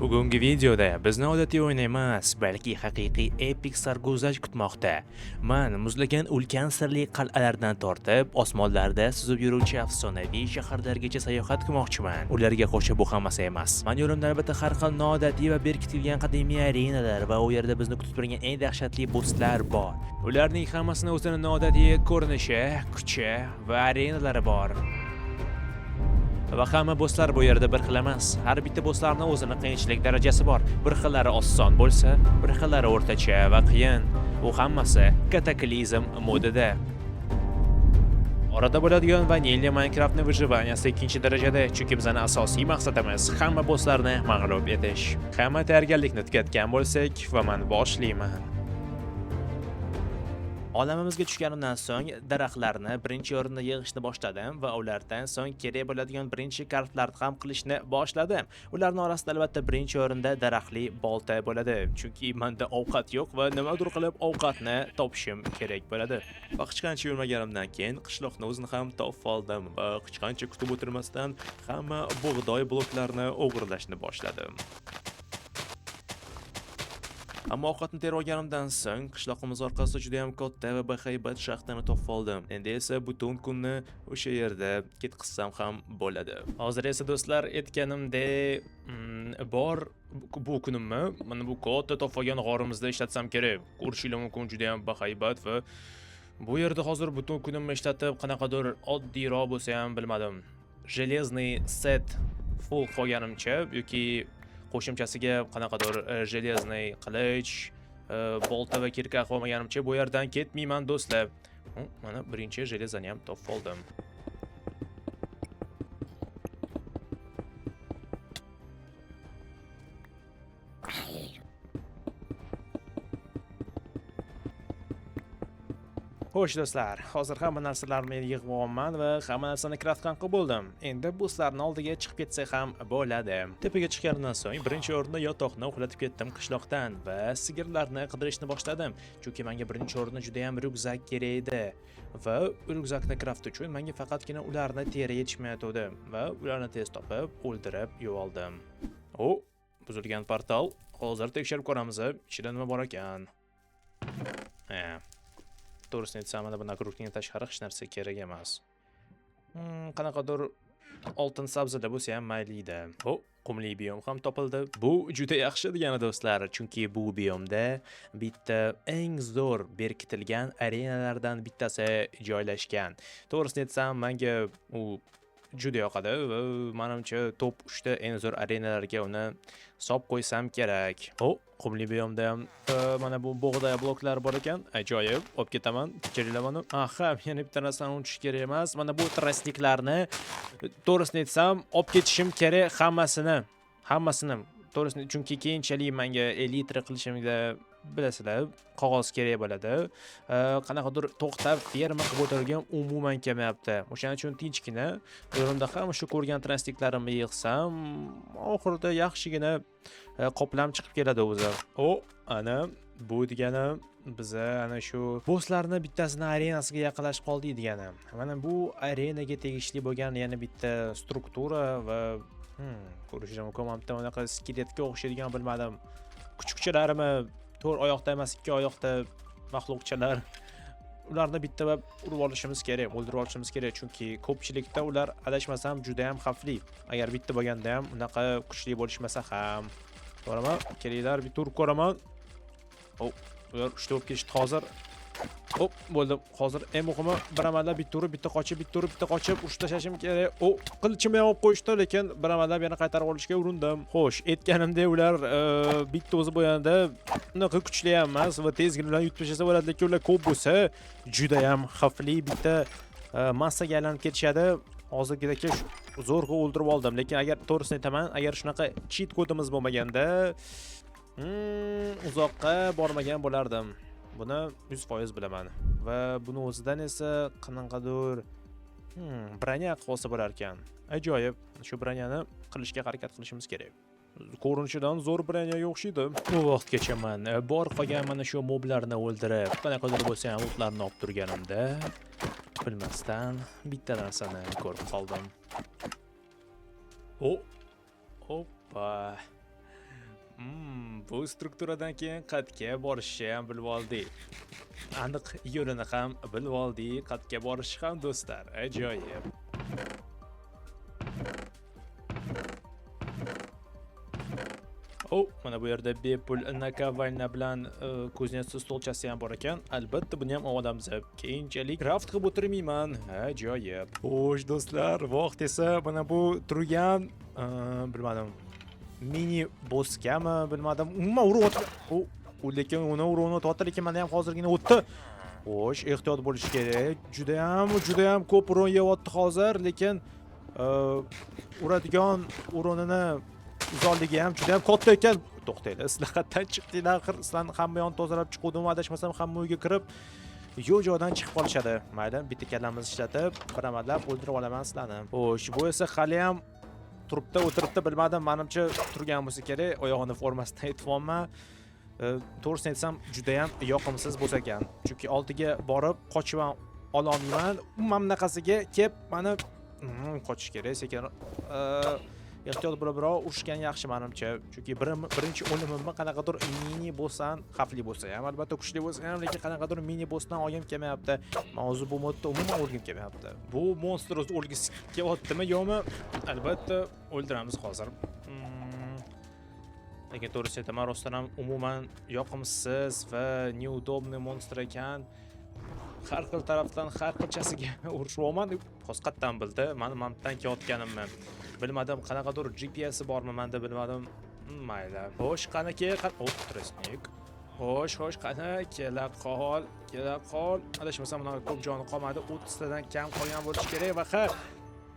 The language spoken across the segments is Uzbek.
Bugungi videoda bizni odatiy o'yin emas, balki haqiqiy epik sarguzasht kutmoqda. Man muzlagan ulkan sirli qal'alardan tortib, osmonlarda suzib yuruvchi afsonaviy shaharlargacha sayohat qilmoqchiman. Ularga qo'shib bu hammasi emas. Man yo'limda albatta har xil noodatiy va berkitilgan qadimiy arenalar va u yerda bizni kutib turgan eng dahshatli bosslar bor. Ularning hammasini o'zini noodatiy ko'rinishi, kuchi va arenalari bor. Va hamma bosslar bu yerda bir xil emas. Har bitta bosslarning o'zini qiyinchilik darajasi bor. Bir xillari oson bo'lsa, bir xillari o'rtacha va qiyin. U hammasi kataklizm modida. Orada bo'ladigan vanilya Minecraftni выживания si ikkinchi darajada, chunki bizning asosiy maqsadimiz hamma bosslarni mag'lub etish. Hamma tayyorgarlikni tugatgan bo'lsak va men boshlayman. Olamimizga tushganimdan so'ng daraxtlarni birinchi o'rinda yig'ishni boshladim va ulardan so'ng kerak bo'ladigan birinchi craftlarni ham qilishni boshladim. Ularning orasida albatta birinchi o'rinda daraxtli bolta bo'ladi, chunki menda ovqat yo'q va nimadir qilib ovqatni topishim kerak bo'ladi. Va hech qancha yurmaganimdan keyin qishloqni o'zini ham topib oldim va hech qancha kutib o'tirmasdan hamma bug'doy bloklarini o'g'irlashni boshladim. Ammo ovqatni terib olganimdan so'ng qishloqimiz orqasida juda ham katta va bahaybat shaxtani topib oldim. Endi esa butun kunni o'sha yerda ketkazsam ham bo'ladi. Hozir esa, do'stlar, aytganimdek, bor bu kunimni mana bu katta topib olgan g'orimizda ishlatsam kerak. Ko'rishinglar mumkin, juda ham bahaybat va bu yerda hozir butun kunimni ishlatib, qanaqadir oddiyroq bo'lsa ham, bilmadim. Железный set full qolganimcha yoki qo'shimchasiga qanaqadir железный qilich, bolta va кирка qilib olmaganimcha bu yerdan ketmayman, do'stlar. Mana birinchi железо ni ham topib oldim. Xo'sh, do'stlar, hozir hamma narsalarni yig'ib olman va hamma narsani craft ham qilib bo'ldim. Endi bosslarning oldiga chiqib ketsak ham bo'ladi. Tepaga chiqqanimdan so'ng birinchi o'rinda yotoqni uxlatib ketdim qishloqdan va sigirlarni qidirishni boshladim. Chunki menga birinchi o'rinda juda ham ryukzak kerak edi. Va ryukzakni craft uchun menga faqatgina ularni teri yetishmayotgandi va ularni tez topib, o'ldirib yubordim. O, buzilgan portal. Hozir tekshirib ko'ramiz, ichida nima bor ekan. Ha. To'g'risini aytsam, mana bu нагрудник dan tashqari hech narsa kerak emas. Qanaqadir oltin sabzada bo'lsa ham mayli edi. O, qumli biom ham topildi. Bu juda yaxshi degani, do'stlar, chunki bu biomda bitta eng zo'r berkitilgan arenalardan bittasi joylashgan. To'g'risini aytsam, menga u juda yoqadi va manimcha top 3 ta eng zo'r arenalarga uni solib qo'ysam kerak. O, qumli biomda ham mana bu bug'doy bloklar bor ekan. Ajoyib, olib ketaman. Kechiringlar mani. Aha, yana bitta narsani unutish kerak emas. Mana bu тростник larni, to'g'risini aytsam, olib ketishim kerak hammasini. Hammasini. To'g'risini, chunki keyinchalik menga элитра qilishimda, bilasizlar, qog'oz kerak bo'ladi. Qanaqadir to'xtab ferma qilib o'tirgan umuman kelmayapti. O'shaning uchun tinchgina yo'limda ham shu ko'rgan тростник larimni yig'sam, oxirida yaxshigina qoplam chiqib keladi o'zi. O, ana bu degani biza ana shu bosslarni bittasini arenasiga yaqinlashib qoldik degani. Mana bu arenaga tegishli bo'lgan yana bitta struktura va ko'rishingiz mumkin, mana bitta unaqa skeletga o'xshaydigan, bilmadim. Kuchukchalarmi, to'rt oyoqda emas, ikki oyoqda maxluqchalar. Ularni bittalab urib olishimiz kerak, o'ldirib olishimiz kerak, chunki ko'pchilikda ular, adashmasam, juda ham xavfli. Agar bitta bo'lganda ham unaqa kuchli bo'lishmasa ham. To'g'rimi? Kelinglar, bitta urib ko'raman. O, ular uchta bo'lib ketishdi hozir. Hop, bo'ldi. Hozir eng muhimi bir amallab bitta urib, bitta qochib, bitta urib, bitta qochib urishib tashlashim kerak. O, qilichimni ham olib qo'yishdi, lekin bir amallab yana qaytarib olishga urindim. Xo'sh, aytganimdek, ular bitta o'zi bo'lganda unaqa kuchli ham emas va tezgina ularni yutib tashlasa bo'ladi, lekin ular ko'p bo'lsa juda ham xavfli bitta massaga aylanib ketishadi. Hozirgidagi zo'rg'a o'ldirib oldim, lekin agar to'g'risini aytaman, agar shunaqa cheat kodimiz bo'lmaganda, uzoqqa bormagan bo'lardim. Buni 100% bilaman. Va buni o'zidan esa qanaqadir броня qilib olsa bo'lar ekan. Ajoyib. Shu броня ni qilishga harakat qilishimiz kerak. Ko'rinishidan zo'r броня ga o'xshaydi. Bu vaqtgacha man bor qolgan mana shu moblarni o'ldirib, qanaqadir bo'lsa ham lootlarni olib turganimda bilmasdan bitta narsani ko'rib qoldim. O, oppa. Bu strukturadan keyin qayerga borishni ham bilib oldik. Aniq yo'lini ham bilib oldik, qayerga borishi ham, do'stlar. Ajoyib. Oh, mana bu yerda bepul наковальня bilan кузнец stolchasi ham bor ekan. Albatta buni ham olamiz. Keyinchalik craft qilib o'tirmayman. Ajoyib. Xo'sh, do'stlar, vaqt esa mana bu turgan, bilmadim, mini bossgami, bilmadim. Umuman urib o'tdi. U lekin uni urib o'tyapti, lekin mana ham hozirgina o'tdi. Xo'sh, ehtiyot bo'lish kerak. Juda ham, juda ham ko'p урон yeyapti hozir, lekin uradigan урон ini uzoqligi ham juda ham katta ekan. To'xtanglar, sizlar qayerdan chiqdinglar axir? Sizlarni hamma yon tozalab chiquvdim, adashmasam hamma uyga kirib, yo'q joydan chiqib qolishadi. Mayli, bitta kallamizni ishlatib, bir amallab o'ldirib olaman sizlarni. Xo'sh, bu esa hali ham turibdi, o'tiribdi, bilmadim, manimcha turgan bo'lsa kerak, oyog'ini formasidan aytyapman. To'g'risini aytsam, juda ham yoqimsiz bo'lsa ekan. Chunki oldiga borib qochib ham ololmayman. Umuman bunaqasiga kelib mani qochish kerak sekin. Ehtiyot bo'lib birov urushgan yaxshi manimcha. Chunki birinchi o'limimni qanaqadir mini bossdan xavfli bo'lsa ham, albatta kuchli bo'lsa ham, lekin qanaqadir mini bossdan olgim kelmayapti. Men o'zi bu modda umuman o'lgim kelmayapti. Bu monster o'zi o'lgisi kelyaptimi, yo'qmi? Albatta o'ldiramiz hozir. Lekin to'g'risini aytaman, rostdan ham umuman yoqimsiz va неудобный monster ekan. Har xil tarafdan har xilchasiga urishyapman. Hozir qayerdan bildi mani mandan kelayotganimni? Bilmadim, qanaqadir GPSi bormi menda, bilmadim. Mayli. Xo'sh, qani kel, oh, тростник. Xo'sh, xo'sh, qani kela qol, kela qol. Adashmasam bunaqa ko'p joni qolmadi. 30 tadan kam qolgan bo'lishi kerak va ha,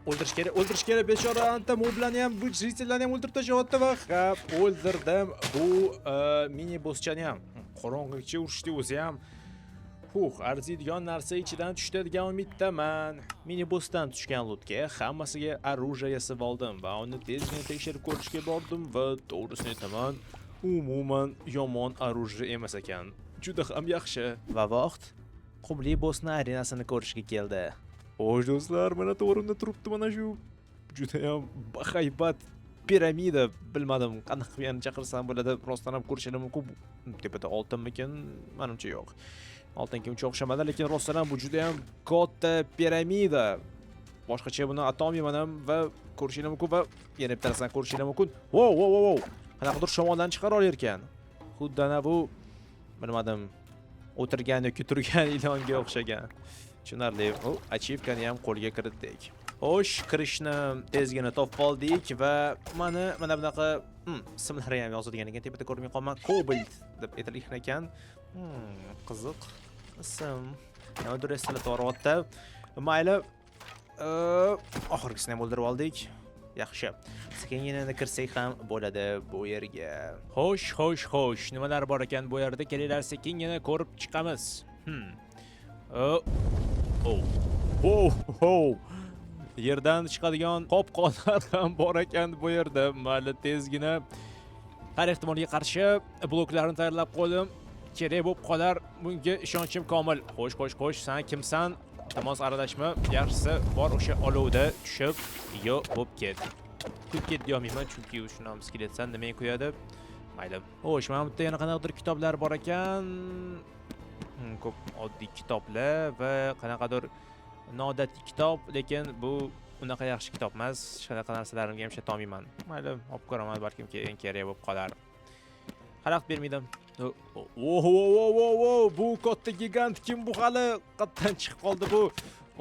o'ldirish kerak, o'ldirish kerak bechora anta moblarni ham, bu житель larni ham o'ldirib tashlayapti va ha, o'ldirdim bu mini bosschani ham. Qorong'icha urushdi o'zi ham. Huh, arziydigan narsa ichidan tushdi degan umiddaman. Mini bossdan tushgan loot ga hammasiga оружие yasab oldim va uni tezgina tekshirib ko'rishga bordim va to'g'risini aytaman, umuman yomon оружие emas ekan. Juda ham yaxshi. Va vaqt qumli bossni arenasini ko'rishga keldi. Xo'sh, do'stlar, mana to'g'rimda turibdi mana shu juda ham bahaybat piramida. Bilmadim, qanaqa qilib yana chaqirsam bo'ladi. Rostdan ham ko'rishinglar mumkin. Tepada oltinmikin? Manimcha yo'q. Oltinga uncha o'xshamadi, lekin rostdan ham bu juda ham katta piramida. Boshqacha buni atolmayman ham va ko'rishinglar mumkin va yana bitta narsani ko'rishinglar mumkin. Wow, wow, wow, wow. Qanaqadir shamoldan chiqara olar ekan. Xuddi ana bu, bilmadim, o'tirgan yoki turgan ilonga o'xshagan. Tushunarli. U ачивка ni ham qo'lga kiritdik. Xo'sh, kirishni tezgina topib oldik va mana bunaqa ismlari ham yozilgan ekan, tepada ko'rmay qolman. Kobalt deb aytilgan ekan. Qiziq ism. Nimadir eslatib yuboryapti. Mayli, oxirgisini ham o'ldirib oldik. Yaxshi. Sekingina kirsak ham bo'ladi bu yerga. Xo'sh, xo'sh, xo'sh. Nimalar bor ekan bu yerda? Kelinglar, sekingina ko'rib chiqamiz. Oh. Oh. Oh. Yerdan chiqadigan qopqonlar ham bor ekan bu yerda. Mayli, tezgina har ehtimolga qarshi bloklarni tayyorlab qo'ydim. Kerak bo'lib qolar, bunga ishonchim komil. Xo'sh, xo'sh, xo'sh, san kimsan? Iltimos, aralashma. Yaxshisi bor o'sha olovda tushib, yo bo'lib ket. Kuyib ket deyolmayman, chunki shuni ham skeletsan nimaga kuyadi? Mayli. Xo'sh, mana bu yerda yana qanaqadir kitoblar bor ekan. Ko'p oddiy kitoblar va qanaqadir noodatiy kitob, lekin bu unaqa yaxshi kitob emas. Hech qanaqa narsalarimga ham ishlata olmayman. Mayli, olib ko'raman, balkim keyin kerak bo'lib qolar. Xalaqit bermaydi. Oh, oh, oh, oh, bu katta gigant kim bu hali? Qayerdan chiqib qoldi bu?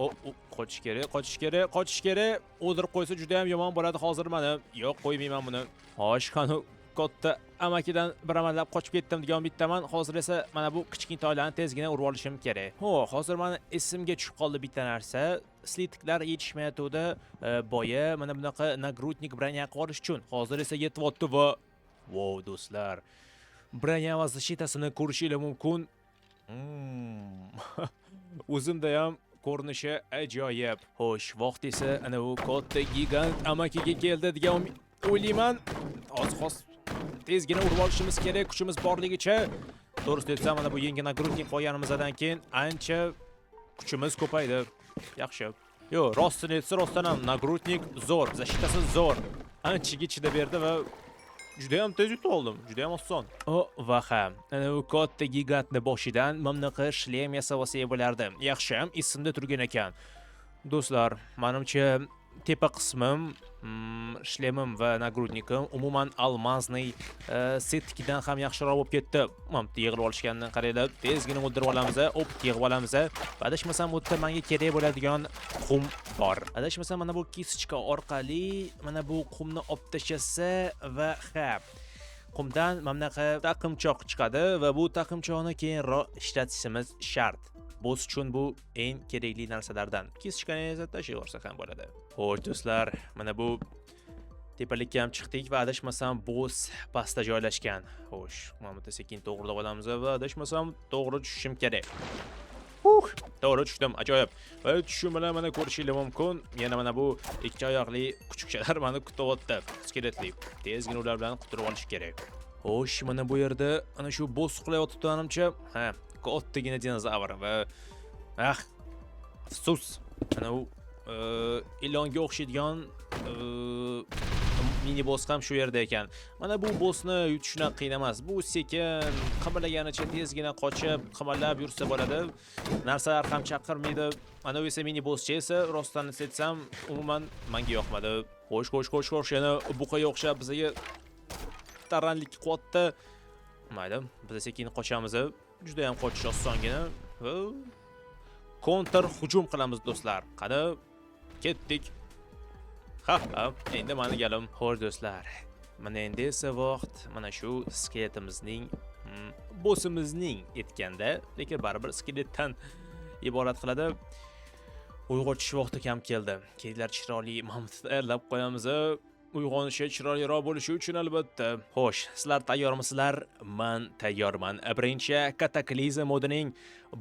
O, qochish kerak, qochish kerak, qochish kerak. O'ldirib qo'ysa juda ham yomon bo'ladi hozir mani. Yo'q, qo'ymayman buni. Xo'sh, qani katta amakidan bir amallab qochib ketdim degan umiddaman. Hozir esa mana bu kichkintoylarni tezgina urib olishim kerak. Ho, hozir mani esimga tushib qoldi bitta narsa. Слиток lar yetishmayotgandi, boya mana bunaqa нагрудник броня qilib olish uchun. Hozir esa yetyapti va wow, do'stlar. Броня va защита sini ko'rishinglar mumkin. O'zimda ham ko'rinishi ajoyib. Xo'sh, vaqt esa ana u katta gigant amakiga keldi degan o'ylayman. Hozir hozir tezgina urib olishimiz kerak kuchimiz borligicha. To'g'risini aytsam, mana bu yangi нагрудник qo'yganimizdan keyin ancha kuchimiz ko'paydi. Yaxshi. Yo'q, rostini aytsa, rostdan ham нагрудник zo'r, защита si zo'r. Anchaga chidab berdi va Juda ham tez yutib oldim, juda ham oson. O, va ha, ana u katta gigantni boshidan mana shlem yasab olsak bo'lardi. Yaxshi ham esimda turgan ekan. Do'stlar, manimcha tepa qismim, shlemim va нагрудник im umuman алмазный setnikidan ham yaxshiroq bo'lib ketdi. Mana bitta yig'ilib olishganini qaranglar. Tezgina o'ldirib olamiz, op, yig'ib olamiz. Va adashmasam, bu yerda menga kerak bo'ladigan qum bor. Adashmasam, mana bu кисточка orqali mana bu qumni olib tashlasa va ha, qumdan mana bunaqa taqimchoq chiqadi va bu taqimchoqni keyinroq ishlatishimiz shart. Boss uchun bu eng kerakli narsalardan. Кисточка ni esa tashlayversa ham bo'ladi. Xo'sh, do'stlar, mana bu tepalikka ham chiqdik va adashmasam, boss pastda joylashgan. Xo'sh, mana bu yerda sekin to'g'rilab olamiz va adashmasam, to'g'ri tushishim kerak. To'g'ri tushdim, ajoyib. Va tushishim bilan mana ko'rishingiz mumkin. Yana mana bu ikki oyoqli kuchukchalar meni kutyapti. Skeletli. Tezgina ular bilan qutulib olish kerak. Xo'sh, mana bu yerda ana shu boss uxlayotibdi manimcha. Ha, kattagina dinozavr va ah, afsus. Ana u ilonga o'xshaydigan mini boss ham shu yerda ekan. Mana bu bossni yutish unaqa qiyin emas. Bu sekin qimirlaganicha tezgina qochib, qimirlab yursa bo'ladi. Narsalar ham chaqirmaydi. Mana bu esa mini bosscha esa rostdan aytsam, umuman menga yoqmadi. Xo'sh, xo'sh, xo'sh, xo'sh, yana buqaga o'xshab bizga taranlik qilyapti. Mayli, biz sekin qochamiz. Juda ham qochish osongina va kontr hujum qilamiz, do'stlar. Qani, ketdik. Ha, ha, endi mani galim. Xo'sh, do'stlar. Mana endi esa vaqt mana shu skeletimizning, bossimizning aytganda, lekin baribir skeletdan iborat qiladi. Uyg'otish vaqti kam keldi. Kelinglar, chiroyli mamut tayyorlab qo'yamiz. Uyg'onishi chiroyliroq bo'lishi uchun albatta. Xo'sh, sizlar tayyormisizlar? Man tayyorman. Birinchi kataklizm modining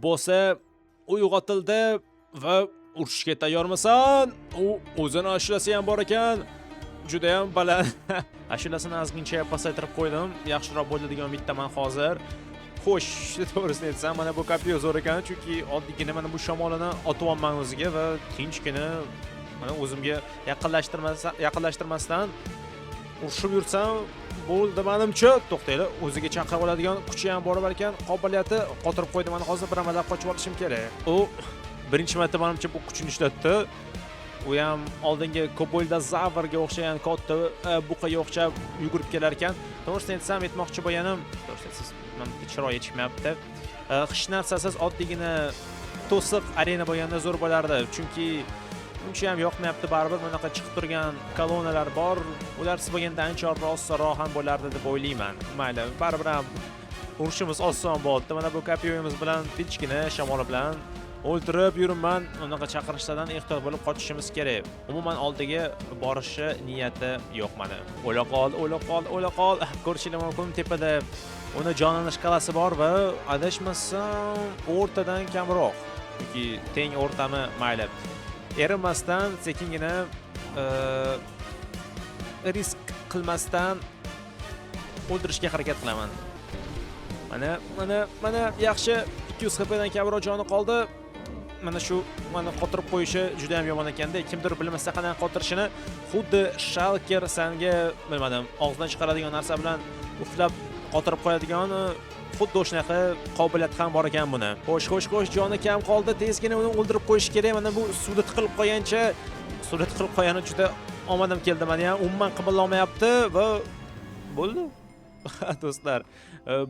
bossi uyg'otildi va urushga tayyormisan? U o'zini ashulasi ham bor ekan. Juda ham baland. Ashulasini ozgincha pasaytirib qo'ydim. Yaxshiroq bo'ldi degan umiddaman hozir. Xo'sh, to'g'risini aytsam, mana bu копьё zo'r ekan, chunki oddiygina mana bu shamolini otyapman o'ziga va tinchgina mana o'zimga yaqinlashtirmasdan urushib yursam bo'ldi manimcha. To'xtanglar, o'ziga chaqirib oladigan kuchi ham bor ekan, qobiliyati. Qotirib qo'ydi mani, hozir bir amallab qochib olishim kerak. U birinchi marta manimcha bu kuchini ishlatdi. U ham oldingi koboldozavrga o'xshagan katta buqaga o'xshab yugurib kelar ekan. To'g'risini aytsam, aytmoqchi bo'lganim, to'g'risini aytsangiz, mana bitta chiroyi chiqmayapti. Hech narsasiz oddiygina to'siq arena bo'lganda zo'r bo'lardi, chunki uncha ham yoqmayapti baribir bunaqa chiqib turgan kolonnalar bor. Ularsiz bo'lganda ancha osonroq ham bo'lardi deb o'ylayman. Mayli, baribir ham urushimiz oson bo'ldi. Mana bu копьё miz bilan tinchgina shamol bilan o'ltirib yuribman. Unaqa chaqirishlardan ehtiyot bo'lib qochishimiz kerak. Umuman oldiga borishi niyati yo'q mani. O'la qol, o'la qol, o'la qol. Ko'rishingiz mumkin, tepada uni jonlanish shkalasi bor va adashmasam, o'rtadan kamroq yoki teng o'rtami, mayli. Erinmasdan sekingina, risk qilmasdan o'ldirishga harakat qilaman. Mana, mana, mana, yaxshi, 200 HP dan kamroq joni qoldi. Mana shu mana qotirib qo'yishi juda ham yomon ekanda. Kimdir bilmasa qanaqa qotirishini, xuddi shulker sanga, bilmadim, og'zidan chiqaradigan narsa bilan uflab qotirib qo'yadigan, xuddi o'shanaqa qobiliyati ham bor ekan buni. Xo'sh, xo'sh, xo'sh, joni kam qoldi. Tezgina uni o'ldirib qo'yish kerak. Mana bu suvda tiqilib qolgancha, suvda tiqilib qolgani juda omadim keldi mani ham. Umuman qimirlamayapti va bo'ldi. Do'stlar,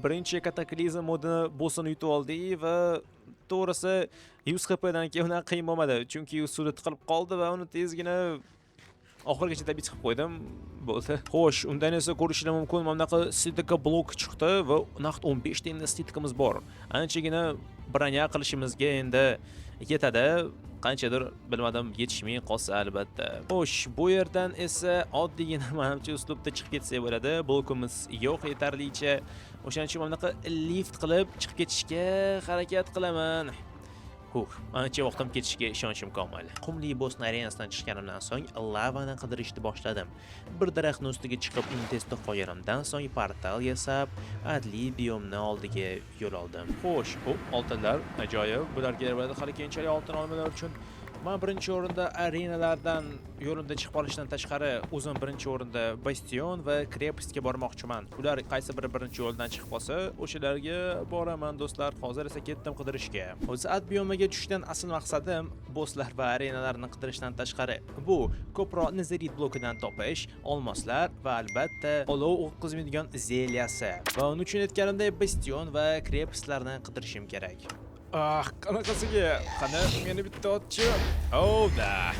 birinchi kataklizm modini bossini yutib oldik va to'g'risi 100 HP dan keyin unaqa qiyin bo'lmadi. Chunki u suvda tiqilib qoldi va uni tezgina oxirigacha tabiiy chiqib qo'ydim. Bo'ldi. Xo'sh, undan esa ko'rishingiz mumkin, mana bunaqa слитка blok chiqdi va naqd 15 ta endi слитка miz bor. Anchagina броня qilishimizga endi yetadi. Qanchadir, bilmadim, yetishmay qolsa albatta. Xo'sh, bu yerdan esa oddiygina manimcha uslubda chiqib ketsak bo'ladi. Blokimiz yo'q yetarlicha. O'shaning uchun mana bunaqa lift qilib chiqib ketishga harakat qilaman. Huh, ancha vaqtim ketishiga ishonchim komil. Qumli bossni arenasidan chiqqanimdan so'ng lavani qidirishni boshladim. Bir daraxtni ustiga chiqib, uni tez qolganimdan so'ng portal yasab, adli biomni oldiga yo'l oldim. Xo'sh, bu oltinlar ajoyib. Bularga beradi hali keyinchalik oltin olmalar uchun. Man birinchi o'rinda arenalardan yo'limda chiqib olishdan tashqari o'zim birinchi o'rinda bastion va крепость ga bormoqchiman. Ular qaysi biri birinchi yo'ldan chiqib qolsa, o'shalarga boraman do'stlar. Hozir esa ketdim qidirishga. O'zi ad biomaga tushishdan asl maqsadim bosslar va arenalarni qidirishdan tashqari bu ko'proq nezerit blokidan topish, olmoslar va albatta olov o'tkazmaydigan зелья si. Va uning uchun aytganimdek bastion va крепость larni qidirishim kerak. Ah, qanaqasiga? Qani, meni bitta otchi. Oh да.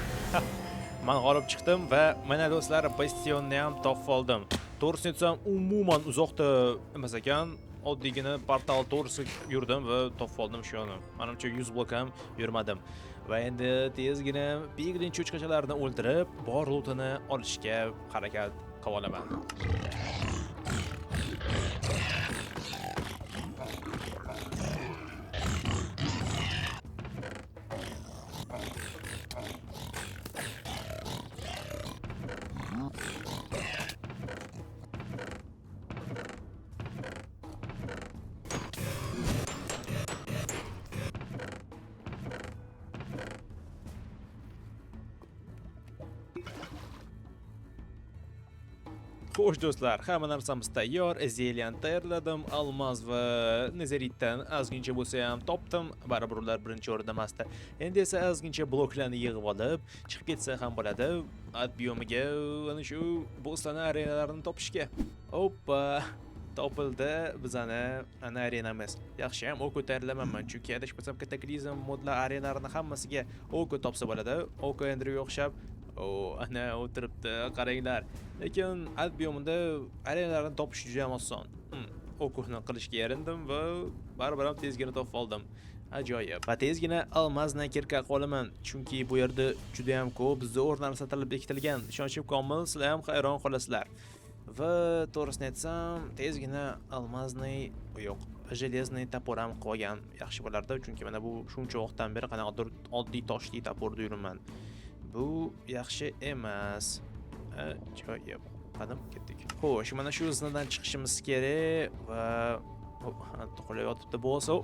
Man g'olib chiqdim va mana do'stlar, bastionni ham topib oldim. To'g'risini aytsam, umuman uzoqda emas ekan. Oddiygina portal to'g'risi yurdim va topib oldim shuni. Manimcha 100 blok ham yurmadim. Va endi tezgina piglin cho'chqachalarni o'ldirib, bor loot ini olishga harakat qilib olaman. Xo'sh do'stlar, hamma narsamiz tayyor. Зелья ni tayyorladim, almaz va nezeritdan ozgincha bo'lsa ham topdim. Baribir ular birinchi o'rinda emasdi. Endi esa ozgincha bloklarni yig'ib olib, chiqib ketsa ham bo'ladi. Ad biomiga ana shu bosslarni arenalarini topishga. Oppa, topildi bizani ana arenamiz. Yaxshi ham oko tayyorlamanman, chunki adashmasam kataklizm modlar arenalarini hammasiga oko topsa bo'ladi. Oko Enderga o'xshab. O, ana o'tiribdi, qaranglar. Lekin ad biomida arenalarni topish juda ham oson. Okoni qilishga erindim va baribir ham tezgina topib oldim. Ajoyib. Va tezgina алмазный кирка qolaman, chunki bu yerda juda ham ko'p zo'r narsa tilib bekitilgan. Ishonchim komil, sizlar ham hayron qolasizlar. Va to'g'risini aytsam, tezgina алмазный, yo'q, железный топор ham qilgan yaxshi bo'lardi, chunki mana bu shuncha vaqtdan beri qanaqadir oddiy toshli топор da yuribman. Bu yaxshi emas. Ajoyib. Qadam ketdik. Xo'sh, mana shu zinadan chiqishimiz kerak va qulay yotibdi bo'lsa,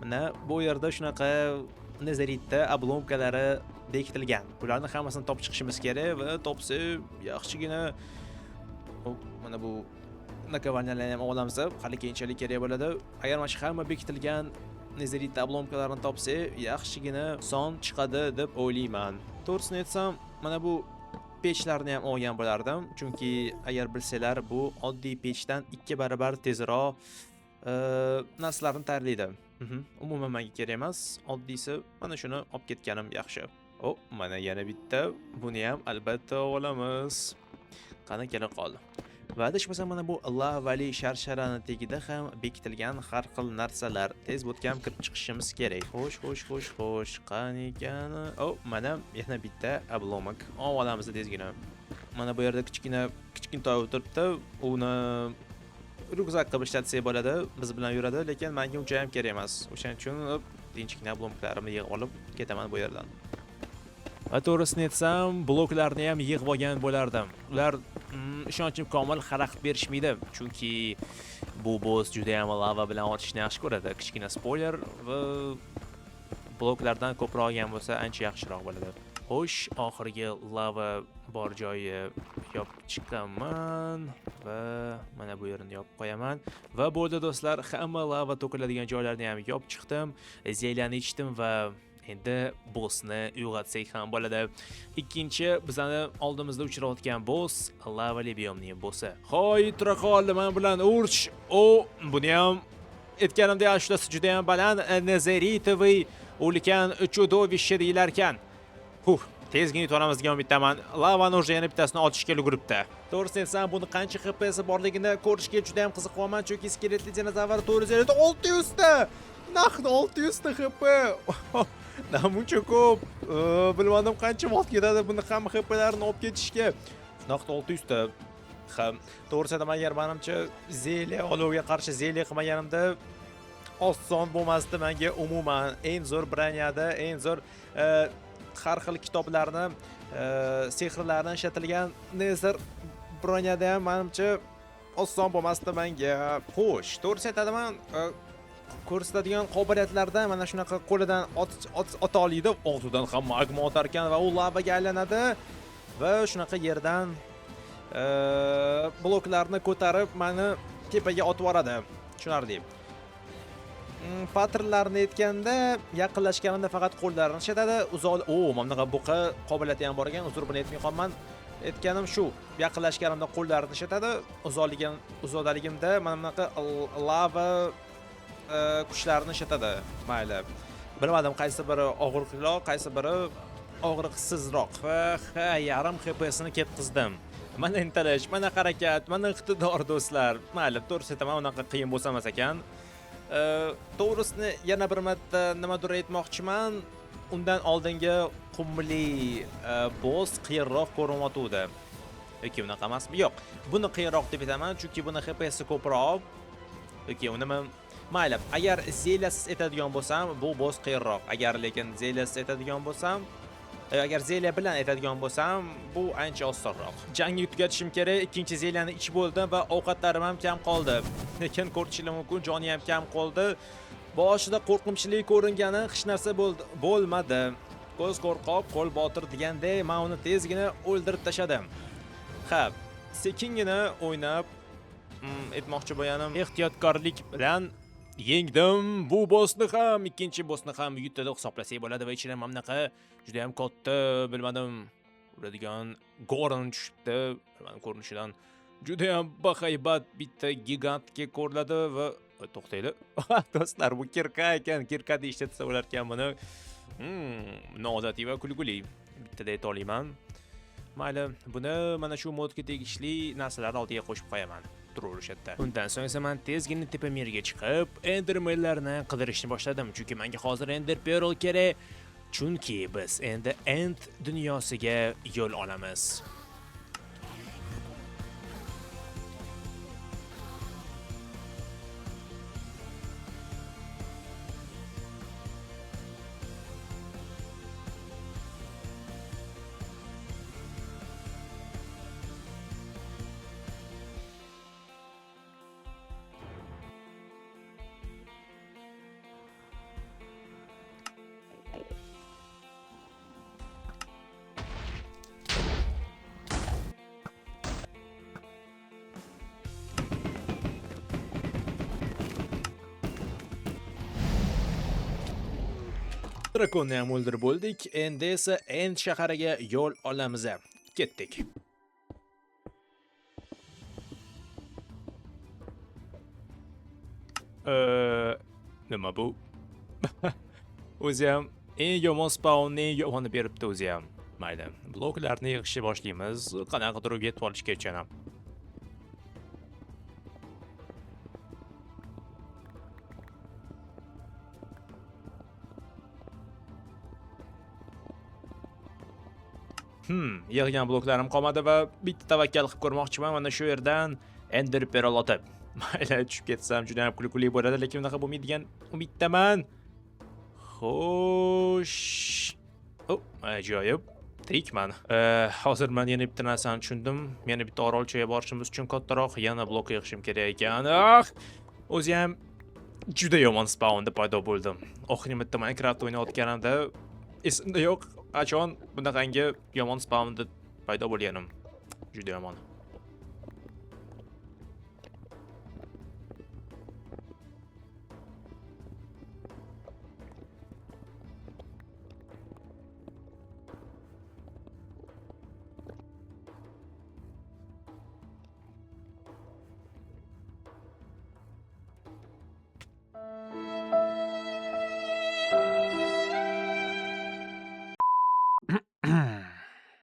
mana bu yerda shunaqa nezeritda обломка lari bekitilgan. Bularni hammasini topib chiqishimiz kerak va topsa yaxshigina mana bu наковальня larni ham olamiz, hali keyinchalik kerak bo'ladi. Agar mana shu hamma bekitilgan nezerit обломка larini topsak, yaxshigina son chiqadi deb o'ylayman. To'g'risini aytsam, mana bu pechlarni ham olgan bo'lardim, chunki agar bilsanglar, bu oddiy pechdan 2 barobar tezroq narsalarni tayyorlaydi. Umuman menga kerak emas. Oddiysi mana shuni olib ketganim yaxshi. O, mana yana bitta. Buni ham albatta olamiz. Qani kela qoldi. Va adashmasam mana bu lavali sharsharani tagida ham bekitilgan har xil narsalar. Tez bo'tga ham kirib chiqishimiz kerak. Xo'sh, xo'sh, xo'sh, xo'sh. Qani ekan? O, mana yana bitta обломок. Olib olamiz tezgina. Mana bu yerda kichkina kichkintoy o'tiribdi. Uni ryukzak qilib ishlatsak bo'ladi, biz bilan yuradi, lekin menga uncha ham kerak emas. O'shaning uchun tinchgina обломк larimni yig'ib olib ketaman bu yerdan. Va to'g'risini aytsam, bloklarni ham yig'ib olgan bo'lardim. Ular ishonchim komil xalaqit berishmaydi, chunki bu boss juda ham lava bilan otishni yaxshi ko'radi. Kichkina spoiler va bloklardan ko'proq olgan bo'lsa ancha yaxshiroq bo'ladi. Xo'sh, oxirgi lava bor joyi yopib chiqaman va mana bu yerini yopib qo'yaman. Va bo'ldi do'stlar, hamma lava to'kiladigan joylarni ham yopib chiqdim, зелья ni ichdim va endi bossni uyg'otsak ham bo'ladi. Ikkinchi bizani oldimizda uchrayotgan boss lavali biomning bossi. Hoy, tura qol, men bilan urch. O, buni ham aytganimdek ashlasi juda ham baland, незеритовый ulkan чудовище deyilar ekan. Huh, tezgina yutib olamiz degan umiddaman. Lavani уже yana bittasini otishga ulguribdi. To'g'risini aytsam, buni qancha HPsi borligini ko'rishga juda ham qiziqyapman, chunki skeletli dinozavr 456 ta. Naqd 600 ta HP. Namuncha ko'p. Bilmadim qancha vaqt ketadi buni hamma HPlarini olib ketishga. Naqd 600 ta. Ha, to'g'risi aytaman, agar menimcha зелья olovga qarshi зелья qilmaganimda oson bo'lmasdi menga umuman. Eng zo'r броня da, eng zo'r har xil kitoblarni, sehrlarni ishlatilgan Nether броня da ham menimcha oson bo'lmasdi menga. Xo'sh, to'g'risi aytaman, Ko'rsatadigan qobiliyatlardan mana shunaqa qo'lidan ota oladi. Og'zidan ham magma otar ekan va u lavaga aylanadi va shunaqa yerdan bloklarni ko'tarib mani tepaga otib yuboradi. Tushunarli. Patrlarni aytganda yaqinlashganimda faqat qo'llarini ishlatadi. Uzoq, mana bunaqa buqa qobiliyati ham bor ekan, uzr buni aytmay qolman. Aytganim shu, yaqinlashganimda qo'llarini ishlatadi, uzoqdaligimda mana bunaqa lava kuchlarini ishlatadi. Mayli. Bilmadim qaysi biri og'riqliroq, qaysi biri og'riqsizroq. Va ha, yarim HP'sini ketqizdim. Mana intilish, mana harakat, mana iqtidor do'stlar. Mayli, to'g'risi aytaman, unaqa qiyin bo'lsa emas ekan. To'g'risini yana bir marta nimadir aytmoqchiman. Undan oldingi qumli boss qiyinroq ko'rinyotgandi. Yoki unaqa emasmi? Yo'q. Buni qiyinroq deb aytaman, chunki buni HP'si ko'proq. Yoki uni men mayli, agar zelasiz aytadigan bo'lsam, bu boss qiyinroq. Agar lekin zelasiz aytadigan bo'lsam, agar zelya bilan aytadigan bo'lsam, bu ancha osonroq. Jangni tugatishim kerak. Ikkinchi zelyani ichib bo'ldim va ovqatlarim ham kam qoldi. Lekin ko'rishingiz mumkin, joni ham kam qoldi. Boshida qo'rqinchli ko'ringani hech narsa bo'lmadi. Ko'z qo'rqoq, qo'l botir deganday, men uni tezgina o'ldirib tashladim. Ha, sekingina o'ynab, aytmoqchi bo'lganim, ehtiyotkorlik bilan yengdim. Bu bossni ham, ikkinchi bossni ham yutdi hisoblasak bo'ladi va ichidan mana bunaqa juda ham katta, bilmadim, uradigan goron tushibdi. Bilmadim, ko'rinishidan juda ham bahaybat bitta gigantga ko'riladi va to'xtaydi. Do'stlar, bu kirka ekan, kirka deb ishlatsa bo'lar ekan buni. Noodatiy va kulguli. Bittada ayta olaman. Mayli, buni mana shu modga tegishli narsalarni oldiga qo'shib qo'yaman. Turaverishadi. Undan so'ng esa men tezgina tepa merga chiqib, Endermanlarni qidirishni boshladim, chunki menga hozir Ender Pearl kerak. Chunki biz endi End dunyosiga yo'l olamiz. Drakonni ham o'ldirib bo'ldik. Endi esa End shahariga yo'l olamiz. Ketdik. Nima bu? O'zi ham eng yomon spawnni eng yomoni beribdi o'zi ham. Mayli, bloklarni yig'ishni boshlaymiz. Qanaqa turib yetib olishgacha ham. Yig'gan bloklarim qolmadi va bitta tavakkal qilib ko'rmoqchiman. Mana shu yerdan Ender Pearl otib. Mayli, tushib ketsam juda ham kulgili bo'ladi, lekin unaqa bo'lmaydigan umiddaman. Xo'sh. Ajoyib. Tirikman. Hozir men yana bitta narsani tushundim. Yana bitta orolchaga borishimiz uchun kattaroq yana blok yig'ishim kerak ekan. Ah! O'zi ham juda yomon spawnda paydo bo'ldim. Oxirgi marta Minecraft o'ynayotganimda esimda yo'q, qachon bunaqangi yomon spawnda paydo bo'lganim. Juda yomon.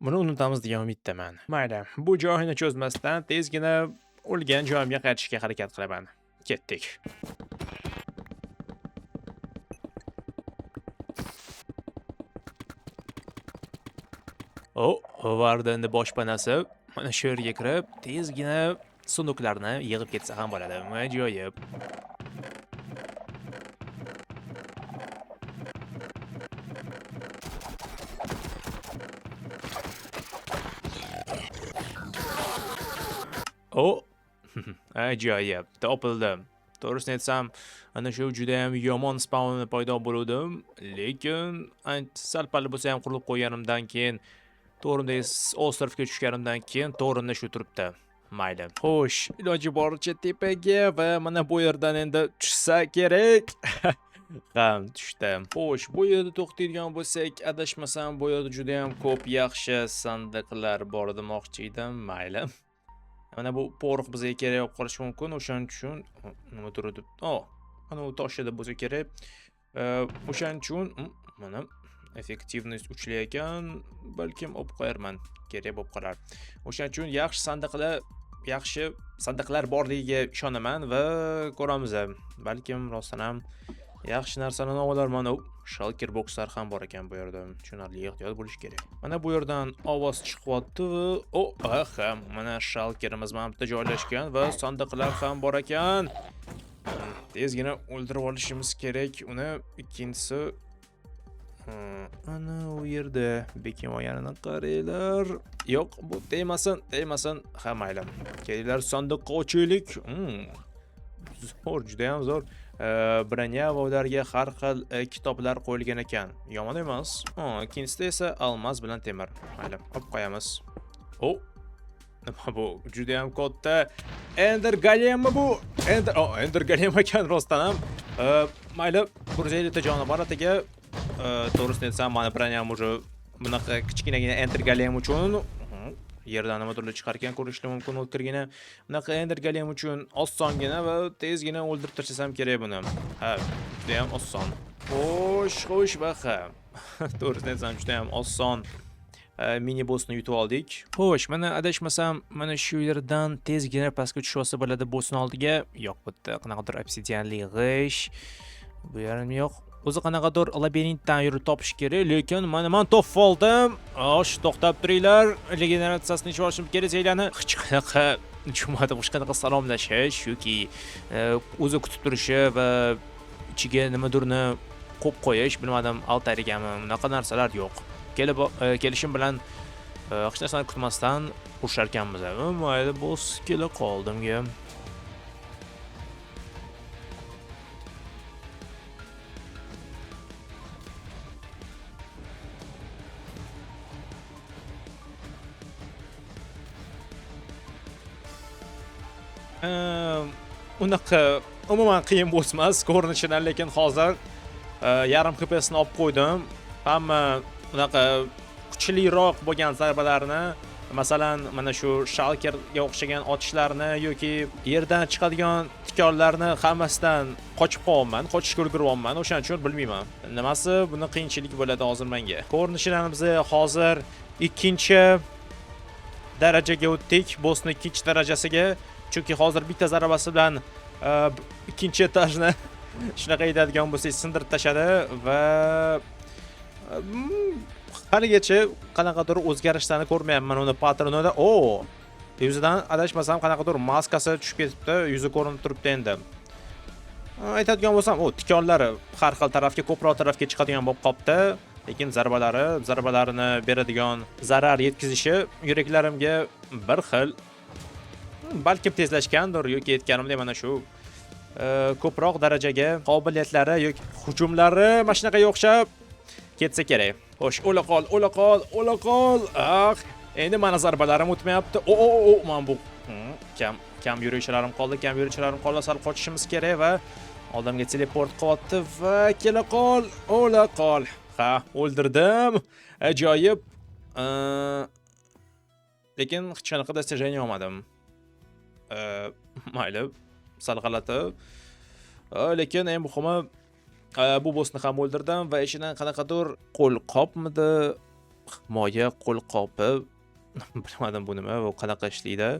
Buni unutamiz degan umiddaman. Mayli, bu joyini cho'zmasdan tezgina o'lgan joyimga qaytishga harakat qilaman. Ketdik. Vardenni boshpanasi. Mana shu yerga kirib, tezgina sunduklarni yig'ib ketsa ham bo'ladi. Ajoyib. Ajoyib, topildi. To'g'risini aytsam, ana shu juda ham yomon spawnni paydo bo'luvdim, lekin ancha sal-pal bo'lsa ham qurilib qo'yganimdan keyin, to'g'rimdagi остров ga tushganimdan keyin to'g'rimda shu turibdi. Mayli. Xo'sh, iloji boricha tepaga va mana bu yerdan endi tushsa kerak. Ha, tushdi. Xo'sh, bu yerda to'xtaydigan bo'lsak, adashmasam bu yerda juda ham ko'p yaxshi sandiqlar bor demoqchi edim. Mayli. Mana bu porox bizga kerak bo'lib qolishi mumkin, o'shaning uchun nima turadi? O, ana u toshida bo'lsa kerak. O'shaning uchun mana эффективность 3 ekan, balkim olib qo'yarman, kerak bo'lib qolar. O'shaning uchun yaxshi sandiqlar borligiga ishonaman va ko'ramiz. Balkim rostdan ham yaxshi narsani olarman. O, shulker boxlar ham bor ekan bu yerda. Tushunarli, ehtiyot bo'lish kerak. Mana bu yerdan ovoz chiqyapti. O, aha, mana shulkerimiz mana bu yerda joylashgan va sandiqlar ham bor ekan. Tezgina o'ldirib olishimiz kerak. Uni ikkinchisi ana u yerda bekin olganini qaranglar. Yo'q, bu tegmasin, tegmasin. Ha, mayli. Kelinglar, sandiqqa ochaylik. Zo'r, juda ham zo'r. Броня va ularga har xil kitoblar qo'yilgan ekan. Yomon emas. Ha, ikkinchisida esa almaz bilan temir. Mayli, olib qo'yamiz. O, nima bu? Juda ham katta Ender Golemmi bu? Ender, oh, Ender Golem ekan rostdan ham. Mayli, 150 ta joni bor ataga. To'g'risini aytsam, mani броня m уже bunaqa kichkinagina Ender Golem uchun yerdan nimadirlar chiqar ekan ko'rishlar mumkin o'tkirgina. Bunaqa Ender Golem uchun osongina va tezgina o'ldirib tashlasam kerak buni. Ha, juda ham oson. Xo'sh, xo'sh va ha. To'g'risini aytsam, juda ham oson mini bossni yutib oldik. Xo'sh, mana adashmasam, mana shu yerdan tezgina pastga tushib olsa bo'ladi bossni oldiga. Yo'q, bu yerda qanaqadir obsidianli g'ish. Bu yerim yo'q. O'zi qanaqadir labirintdan yurib topish kerak, lekin mana men topib oldim. Osh, to'xtab turinglar. Regeneratsiyasini ichib olishim kerak sizlarni. Hech qanaqa tushunmadim, hech qanaqa salomlashish yoki o'zi kutib turishi va ichiga nimadirni qo'yib qo'yish, bilmadim, алтарь gami, bunaqa narsalar yo'q. Kelib kelishim bilan hech narsani kutmasdan urushar ekanmiz. Mayli, boss kela qoldimga. Unaqa umuman qiyin boss emas ko'rinishidan, lekin hozir yarim HPsini olib qo'ydim. Hamma unaqa kuchliroq bo'lgan zarbalarni, masalan, mana shu shulkerga o'xshagan otishlarni yoki yerdan chiqadigan tikonlarni hammasidan qochib qolyapman, qochishga ulguryapman. O'shaning uchun bilmayman. Nimasi buni qiyinchilik bo'ladi hozir menga. Ko'rinishidan biz hozir ikkinchi darajaga o'tdik, bossni ikkinchi darajasiga. Chunki hozir bitta zarbasi bilan ikkinchi etajni shunaqa aytadigan bo'lsak sindirib tashladi va haligacha qanaqadir o'zgarishlarni ko'rmayapman uni patternida. O, yuzidan adashmasam qanaqadir maskasi tushib ketibdi, yuzi ko'rinib turibdi endi. Aytadigan bo'lsam, u tikonlari har xil tarafga, ko'proq tarafga chiqadigan bo'lib qolibdi. Lekin zarbalarini beradigan zarar yetkazishi yuraklarimga bir xil, balkim tezlashgandir yoki aytganimdek mana shu ko'proq darajaga qobiliyatlari yoki hujumlari mana shunaqaga o'xshab ketsa kerak. Xo'sh, o'la qol, o'la qol, o'la qol. Ah, endi mana zarbalarim o'tmayapti. O, o, o, mana bu kam yurishalarim qoldi, kam yurishalarim qoldi. Sal qochishimiz kerak va odamga teleport qilyapti va kela qol, o'la qol. Ha, o'ldirdim. Ajoyib. Lekin hech qanaqa достижение olmadim. Mayli, sal g'alati. Lekin eng muhimi bu bossni ham o'ldirdim va ichidan qanaqadir qo'lqopmidi, himoya qo'lqopi, bilmadim bu nima va qanaqa ishlaydi.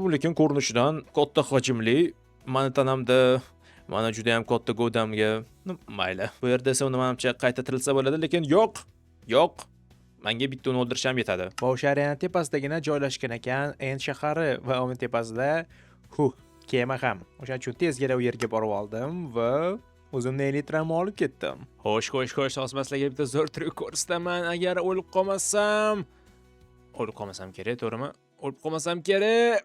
Bu lekin ko'rinishidan katta hajmli, mani tanamda, mana juda ham katta gavdamga, mayli. Bu yerda esa uni manimcha qayta tirilsa bo'ladi, lekin yo'q, yo'q. Menga bitta uni o'ldirish ham yetadi. Va o'sha arena tepasidagina joylashgan ekan End shahari va uni tepasida kema ham. O'shaning uchun tezgina u yerga borib oldim va o'zimni elitramni olib ketdim. Xo'sh, xo'sh, xo'sh, hozir sizlarga bitta zo'r tryuk ko'rsataman. Agar o'lib qolmasam, o'lib qolmasam kerak, to'g'rimi? O'lib qolmasam kerak.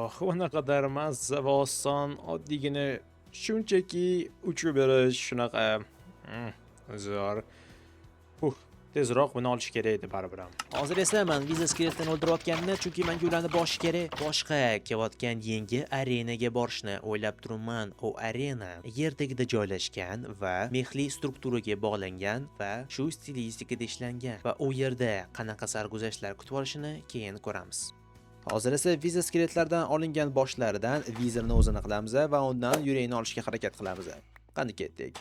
Oh, unaqa mazza va oson, oddiygina shunchaki uchib berish shunaqa zo'r. Tezroq buni olish kerak edi baribir ham. Hozir esa man Wither skeletini o'ldirayotganimni, chunki menga ularni boshi kerak. Boshqa kelayotgan yangi arenaga borishni o'ylab turibman. U arena yer tagida joylashgan va mexli strukturaga bog'langan va shu stilistikada ishlangan va u yerda qanaqa sarguzashtlar kutib olishini keyin ko'ramiz. Hozir esa Wither skeletlardan olingan boshlaridan Witherni o'zini qilamiz va undan yurakni olishga harakat qilamiz. Qani, ketdik.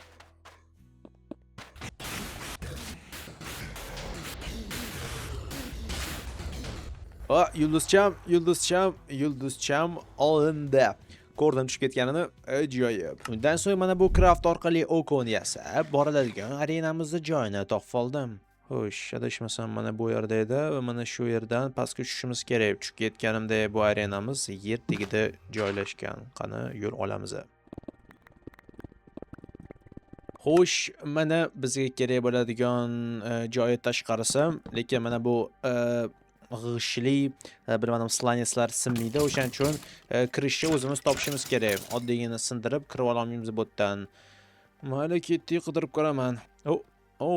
A, yulduzcham, yulduzcham, yulduzcham olindi. Ko'rdim tushib ketganini, ajoyib. Undan so'ng mana bu craft orqali okoni yasab, boriladigan arenamizni joyini topib oldim. Xo'sh, adashmasam mana bu yerda edi va mana shu yerdan pastga tushishimiz kerak. Tushib ketganimda bu arenamiz yer tagida joylashgan. Qani, yo'l olamiz. Xo'sh, mana bizga kerak bo'ladigan joyi tashqarisi, lekin mana bu g'ishtli, bilmadim, сланец lar sinmaydi. O'shaning uchun kirishni o'zimiz topishimiz kerak. Oddiygina sindirib kirib ololmaymiz bu yerdan. Mayli, ketdik, qidirib ko'raman. O, o,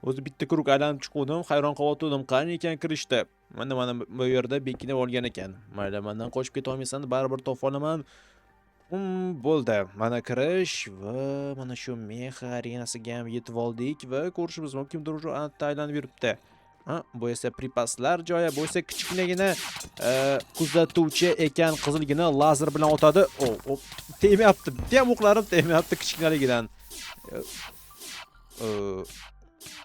o'zi bitta круг aylanib chiquvdim, hayron qolyotgandim. Qani ekan kirishdi. Mana bu yerda bekinib olgan ekan. Mayli, mendan qochib keta olmaysan, baribir topib olaman. Bo'ldi. Mana kirish va mana shu mex arenasiga ham yetib oldik va ko'rishimiz mumkin, kimdir уже aylanib yuribdi. Ha, bu esa припас lar joyi, bu esa kichkinagina kuzatuvchi ekan, qizilgina lazer bilan otadi. O, o, tegmayapti. Bitta ham o'qlarim tegmayapti kichkinaligidan.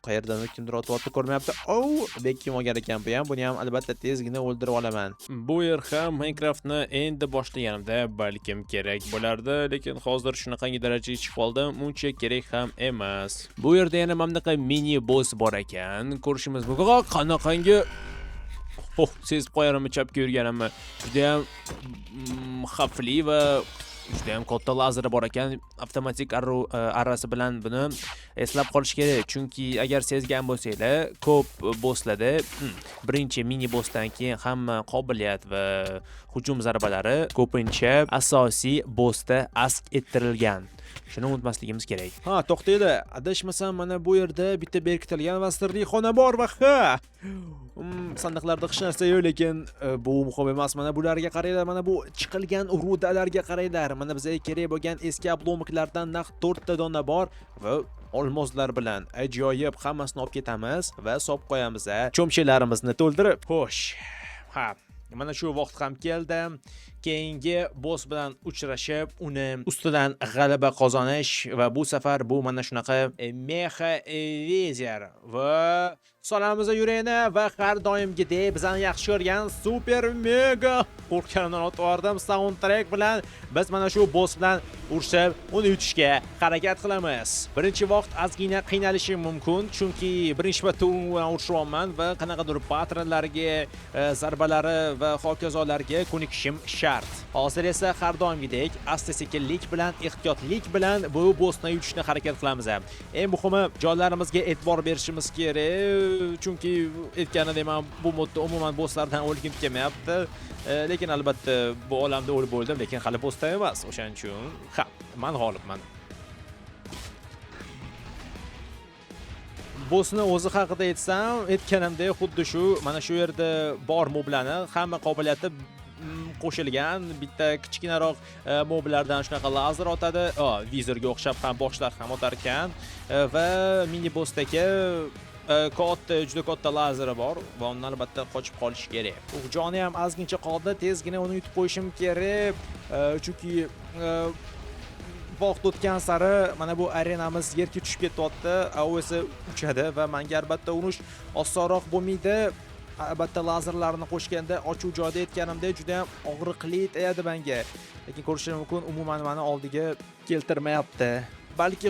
Qayerdan kimdir otyapti, ko'rmayapti. O, bekim olgan ekan bu ham. Buni ham albatta tezgina o'ldirib olaman. Bu yer ham Minecraftni endi boshlaganimda balkim kerak bo'lardi, lekin hozir shunaqangi darajaga chiqib oldim, uncha kerak ham emas. Bu yerda yana mana bunaqa mini boss bor ekan. Ko'rishimiz mumkin. Qanaqangi. Oh, sezib qo'yarimni chapga yurganimni. Juda ham xavfli va juda ham katta lazeri bor ekan. Avtomatik arrasi bilan buni eslab qolish kerak, chunki agar sezgan bo'lsanglar, ko'p bosslarda birinchi mini bossdan keyin hamma qobiliyat va hujum zarbalari ko'pincha asosiy bossda ask ettirilgan. Shuni unutmasligimiz kerak. Ha, to'xtanglar. Adashmasam mana bu yerda bitta berkitilgan va sirli xona bor va ha. Sandiqlarda hech narsa yo'q, lekin bu muhim emas. Mana bularga qaranglar, mana bu chiqilgan руда larga qaranglar. Mana bizga kerak bo'lgan eski обломок lardan naq 4 ta dona bor va olmoslar bilan ajoyib hammasini olib ketamiz va solib qo'yamiz, cho'mchalarimizni to'ldirib. Xo'sh. Ha, mana shu vaqt ham keldi. Keyingi boss bilan uchrashib, uni ustidan g'alaba qozonish va bu safar bu mana shunaqa mexa Wither va solamiz yurakni va har doimgidek bizani yaxshi ko'rgan super mega qo'rqqanimdan otib yubordim soundtrack bilan biz mana shu boss bilan urushib, uni yutishga harakat qilamiz. Birinchi vaqt ozgina qiynalishim mumkin, chunki birinchi marta u bilan urushyapman va qanaqadir patternlarga, zarbalari va hokazolarga ko'nikishim shart. Hozir esa har doimgidek asta-sekinlik bilan, ehtiyotlik bilan bu bossni yutishni harakat qilamiz. Eng muhimi, jonlarimizga e'tibor berishimiz kerak, chunki aytganimdek men bu modda umuman bosslardan o'lgim kelmayapti. Lekin albatta bu olamda o'lib bo'ldim, lekin hali bossda emas. O'shaning uchun ha, men g'olibman. Bossni o'zi haqida aytsam, aytganimdek xuddi shu mana shu yerda bor moblarni hamma qobiliyati qo'shilgan. Bitta kichkinaroq moblardan shunaqa lazer otadi. Witherga o'xshab ham boshlar ham otar ekan. Va mini bossdagi katta, juda katta lazeri bor va undan albatta qochib qolish kerak. Joni ham ozgincha qoldi, tezgina uni yutib qo'yishim kerak. Chunki vaqt o'tgan sari mana bu arenamiz yerga tushib ketyapti, u esa uchadi va menga albatta urush osonroq bo'lmaydi. Albatta lazerlarni qo'shganda ochuv joyda aytganimdek juda ham og'riqli tegadi menga. Lekin ko'rishim mumkin, umuman meni oldiga keltirmayapti. Balki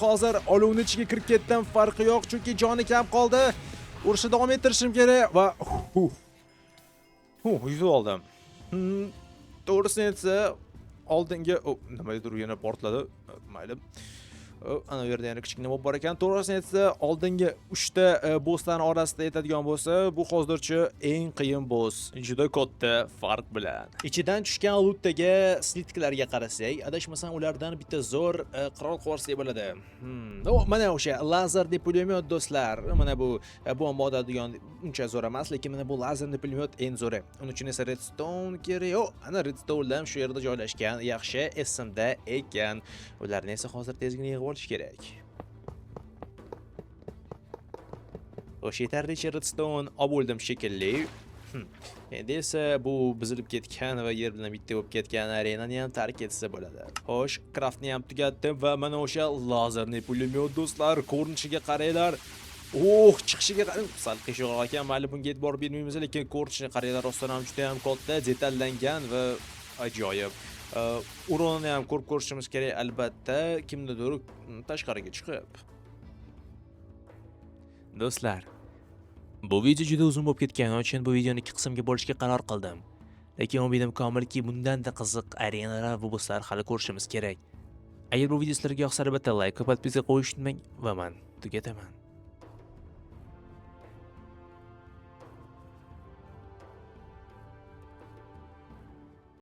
hozir olovni ichiga kirib ketdim, farqi yo'q, chunki joni kam qoldi. Urushni davom ettirishim kerak va yutib oldim. To'g'risini aytsa, oldingi, o, nimadir yana portladi. Mayli. Ana u yerda yana kichkina mob bor ekan. To'g'risini aytsa, oldingi 3 ta bosslarning orasida aytadigan bo'lsa, bu hozircha eng qiyin boss, juda katta farq bilan. Ichidan tushgan lootdagi слиток larga qarasak, adashmasam ulardan bitta zo'r qurol qilib bo'ladi. O, mana o'sha лазерный пулемёт, do'stlar. Mana bu bomba otadigan uncha zo'r emas, lekin mana bu лазерный пулемёт eng zo'ri. Uning uchun esa redstone kerak. O, ana redstone ham shu yerda joylashgan. Yaxshi, esimda ekan. Ularni esa hozir tezgina yig'ib olish kerak. O'sha yetarlicha redstone olib bo'ldim shekilli. Endi esa bu buzilib ketgan va yer bilan bitta bo'lib ketgan arenani ham tark etsa bo'ladi. Xo'sh, craftni ham tugatdim va mana o'sha лазерный пулемёт, do'stlar, ko'rinishiga qaranglar. Oh, chiqishiga qarang, sal qiyshiqroq ekan, mayli, bunga e'tibor bermaymiz, lekin ko'rinishini qaranglar, rostdan ham juda ham katta, detallangan va ajoyib. Урон ini ham ko'rib ko'rishimiz kerak albatta, kimnidir tashqariga chiqib. Do'stlar, bu video juda uzun bo'lib ketgani uchun bu videoni ikki qismga bo'lishga qaror qildim. Lekin umidim komilki, bundan-da qiziq arenalar va bosslar hali ko'rishimiz kerak. Agar bu video sizlarga yoqsa, albatta like va подписка qo'yishni unutmang va men tugataman.